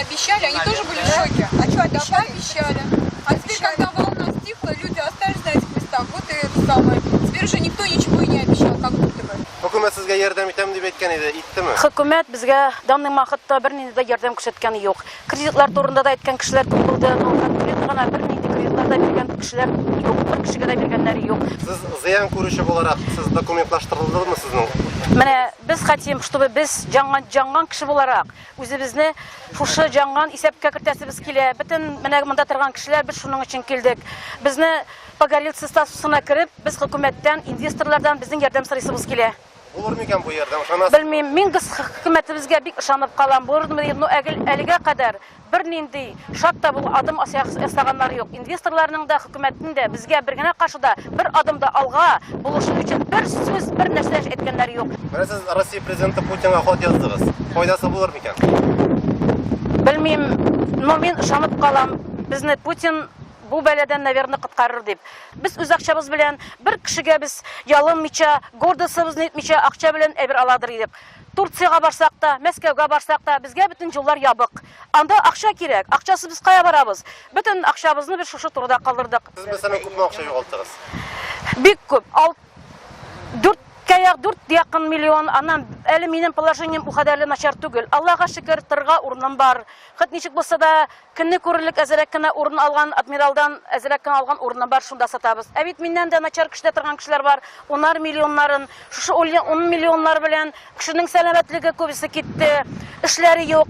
Пообещали, они тоже были в шоке. А что, Да, обещали? пообещали. А теперь, когда волна стихла, люди остались на этих местах, вот и это самое. Теперь уже никто ничего и не обещал, как будто бы. Хөкүмәт сезгә ярдәм итәм дип әйткән иде, иттеме? Хөкүмәт безгә данный вакытта бернинди дә ярдәм күрсәткәне юк. Кредитлар турында да әйткән кешеләр күп булды, но конкрет гына бернинди кредитлар да биргән кешеләр юк, бер кешегә дә биргәннәре юк. Сез зыян күрүче буларак, сез документлаштырылдымы сезнең? Менә без хотим, чтобы без җанган җанган кеше буларак үзебезне шушы җанган исәпкә кертәсебез килә. Бөтен менә монда торган кешеләр без шуның өчен килдек. Безне погорельцы статусына кереп, без хөкүмәттән, инвесторлардан безнең ярдәм сорыйсыбыз килә. Булыр микән бу ярдәм? Ышанасыз? Белмим, мин гыз хөкүмәтебезгә бик ышанып калам. Булырмы дип, но әгел әлегә кадәр бернинди шаг та бу адым ясаганнары юк. Инвесторларның да, хөкүмәтнең дә безгә бер генә каршы да бер адым да алга булышу өчен бер сүз, бер нәрсә әйткәннәре юк. Менә сез Россия президенты Путинга хат яздыгыз. Файдасы булыр микән? Белмим, но мин ышанып калам. Безне Путин бу бәладән, наверное, коткарыр дип. Без үз акчабыз белән бер кешегә без ялынмыйча, гордостыбызны итмичә акча белән әйбер аладыр идек. Турциягә барсак та, Мәскәүгә барсак та, безгә бөтен юллар ябык. Анда акча кирәк. Акчасыз без кая барабыз? Бөтен акчабызны без шушы турыда калдырдык. Сез мәсәлән күпме акча югалттыгыз? Бик күп. Ал дүрткә дүрт якын миллион. Аннан әле минем положением ул кадәрле начар түгел. Аллага шөкер, торырга урыным бар. Хет ничек булса да, көнне күрерлек әзерәк кенә урын алган, Адмиралдан әзерәк кенә алган урыным бар, шунда сатабыз. Ә бит миннән дә начар кешедә торган кешеләр бар. Унар миллионнарын, шушы ун миллионнар белән кешенең сәламәтлеге күбесе китте, эшләре юк.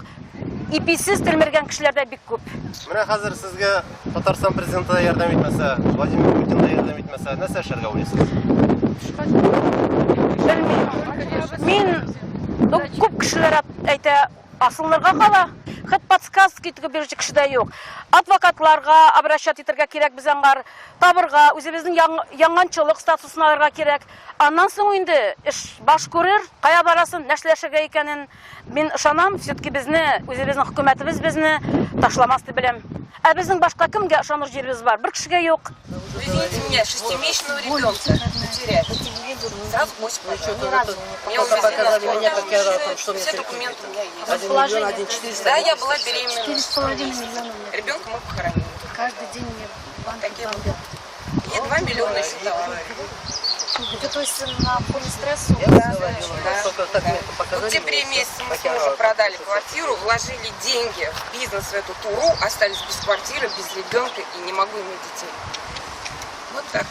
Иписез тилмергән кешеләр дә бик күп. Менә хәзер сезгә Татарстан президенты да ярдәм итмәсә, Владимир Путин да ярдәм итмәсә, нәрсә эшләргә уйлыйсыз? Белмим. Мин, ну, күп кешеләр әйтә, асылынырга кала. Хоть подсказки бирүче кеше дә юк. Адвокатларга обращать итәргә кирәк без аңар, табырга, үзебезнең яңанчылык статусын алырга кирәк. Аннан соң инде эш баш күрер, кая барасын, нәрсәләшергә икәнен. Мин ышанам, все-таки безне, үзебезнең хөкүмәтебез безне ташламас дип беләм. Ә безнең башка кемгә ышаныр җиребез бар? Бер кешегә юк. Извините меня, шестимесячного ребенка потерять. Сразу 8 пожаров. Меня увезли на скорой. Все документы у меня есть. Да, я была беременна. 4,5 миллиона. Ребенка мы похоронили. Каждый день мне банки Такие бомбят. И 2 миллиона еще дала. Это то есть на фоне стресса? Да. В октябре месяце мы с мужем продали квартиру, вложили деньги в бизнес в эту туру, остались без квартиры, без ребенка и не могу иметь детей. Вот так.